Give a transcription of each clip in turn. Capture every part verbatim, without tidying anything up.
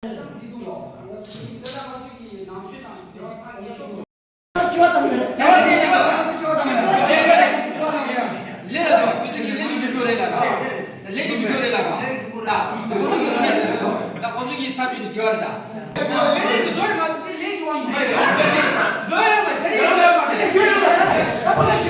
འདི་ཁོ་སྐྱེམས་གཅིག་མ་གཏོགས་འདི་གི་སོ་རེད་མ་རེད་ལབ་རོགས། ང་ཚོ་འཚོ་བ་ལས་རེད། འདི་ལ་སྐྱེམས་སྐྱེས་ཞུ་བ་རེད། ད་ལས་བྱུང་བ་ལ་སྐྱེམས་སྐྱེས་ཞུ། འདི་ལ་ལས་ལོ། རེད་འདུག་བ་ལ། ཁྱོད་ཚོ་དབང་ཡང་ཆོག་ཚད་མ་ཚད་ཡོད་ལ་ཁྱོད་ཚོ་འཇུ་ཐུབ་མི་འདུག་ང་ཚོ་དཔོན་པོ་ལ་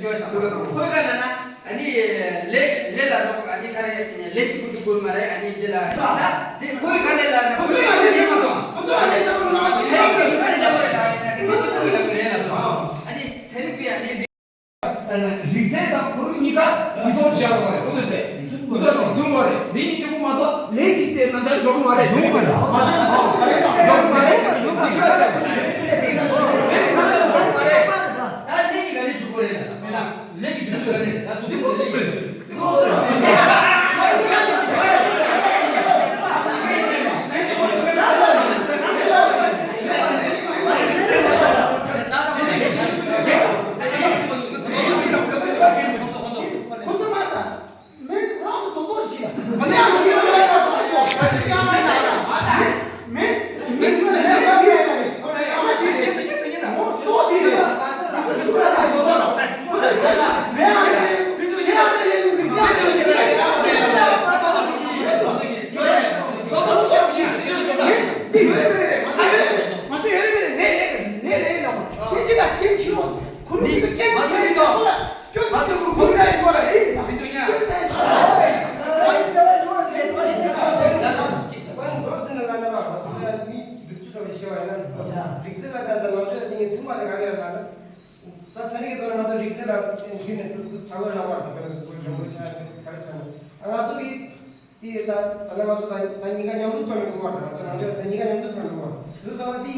ཁྱོད་ཚོ་ཁོས་ག་ལ་ན། ཨ་ནི་ལས་ལས་ལ་རོགས། ཨ་ནི་ག་རེ་ལས་གཅིག་པུ་འདུག་དགོས་མ་རེད། ཨ་ནི་འདི་ལ་ད་དེ་ཁོས་ག་རེ་ལ་ན། ཁོ་ཚོ་ཡང་ལས་ཟེར་མ་སོང་། ཁོ་ཚོ་ཡང་ལས་ཟེར་མ་སོང་། ང་ཚོ་ཚེ་རིང་པས་ག་རེ་ལབ་པ་རེད་ལ། ཨ་ནི་ཚེ་རིང་པས་ཨ་ནི་རིག་རྩལ་དང་བོད་རིགས་གཉིས་ཀ་ཡིད་ཚོར་བྱ་དགོས་པ་རེད། ཁོ་ཚོས་ཟེར་གོ་ཐོས་དང་མཐུན་པ་རེད། འདི་གཉིས་གཅིག་པུ་མ་གཏོགས་ལས་ཀྱི་སྟེང་ན་འདྲ་འཇོག་གི་མ་རེད། འཇོག་གི་མ་རེད། འཇོག་གི་མ་རེད། འདི་ཤ་ཆག་པ་རེད། ལས་ཀྱི་ག་རེ་འཇུག་དགོས་རེད་ལ། ལས་ཀྱི་འཇུག་དགོས་རེད་ལ། སུ་དེ་མོ་ལས་ཀྱི་ད་ཚན་རིག་གི་ཐོག་ནས་ང་ཚོ་རིག་རྩལ་ལ་བརྒྱུད་ནས་ཐུབ་ཐུབ་བྱ་དགོས་རེད་བ། དེ་ནས་སུ་རྒྱུན་པོ་ཆགས་ཡོད་ག་རེ་བྱས་ནས་ང་ཚོ་གི་དེ་ཡོད་ད། ད་ནི་ང་ཚོ་ད་ད་གཉིས་ཀ་མཉམ་དུ་ཐོན་ནས་འགྲོ་བ་དང་ང་ཚོ་རང་ཚོ་ད་གཉིས་ཀ་མཉམ་དུ་ཐོན་ནས་འགྲོ་བ་དུས་ཚང་མ་དེ་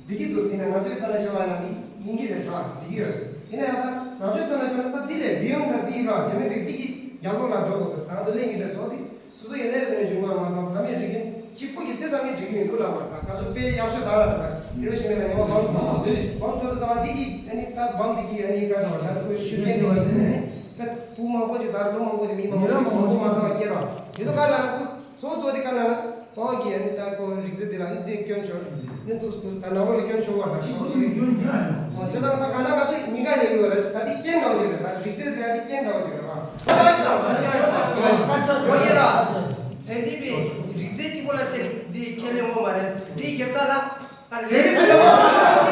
འགྲིག་གི་འདུག་ཟེར་ནས་ང་ཚོའི་ཐོག་ནས་བཤད་པ་ཡང་དེ་ཡིན་གྱི་རེད་བྱ་བ་འགྲིག་གི་ཡོད། ཡིན་ན་ཡང་ད་ང་ཚོའི་ཐོག་ནས་བཤད་ན་ད་དེ་ལས་བི་ཡོང་ད་དེ་ཡིན་ར་ཇེ་ནེ་ཊིག་དེ་གི་རྒྱབ་ལོགས་ལ་འགྲོ་དགོས་འདུག་ད་ང་ཚོ་ལས་ཡིན་པའི་ཚོགས་དེ། སོ་སོ་ཡི་ལས་རེ་ནས་བྱུང་བ་མ་གཏོགས་ཕ་མའི་རིགས་རྒྱུད་གཅིག་པུ་གི་དེ་ཙམ་གྱིས་འགྲིག་མི་འདུག་ལབ་པ་དང་ང་ཚོ་དཔེ་ཡག་ཤོས་དག་ལ་དང་ཧི་རོ་ཤི་མ་ལ་ཉི་མ་བམ་ཐོར་བ་བམ་ཐོར་ཚང་བ་འདི་གི་ཨ་ནི་ད་བམ་འདི་གི་ཨ་ནི་ཀ་དང་ད་ཁོའི་ཤུགས་རྐྱེན་འདི་བ་འདི་ནས་ད་བུ་མང་པོ་ཅིག་ད་ལོ་མང་པོ་ཅིག་མི་མང་པོ་ཅིག་བཟང་པོ་མ་ཚང་བ་སྐྱེ་ར་དེ་ཚོ་ག་ལ་ཁོ་གཙོ་བོ་གཙོ་དེ་ག་ལ་ན་པ་གི་ཨ་ནི་ད་ཁོ་རིག་རྩལ་འདི་ལ་ཨ་ནི་འདི་སྐྱོན་ཆོག་ནི་འདུག་ད་ནང་ལོགས་ལ་སྐྱོན་ཆོག་བ་ད་ཤི་ཁོ་རིག་སྐྱོན་ཁྱོད་ཨ་ནི་ཁོ་ཅི་ད་ད་ག་ན་ང་ཚོ་གཉིས་ཀ་ཡོད་ཡོད་རེད། ད་འདི་རྐྱེན་འདྲ་བོ་ཅིག་རེད། ད་རིག་རྩལ་འདི་ཨ་ནི་རྐྱེན་འདྲ་བོ་ཅིག་རེད་བ། ཚན་རིག་པའི་རིག་རྩལ་གཅིག་པོ་ལ་བརྟེན་འདི་ཁས་ལེན་ངོ་མ་རེད། འདི་རྒྱབ་ད་ལ། ཚན་རིག་པའི་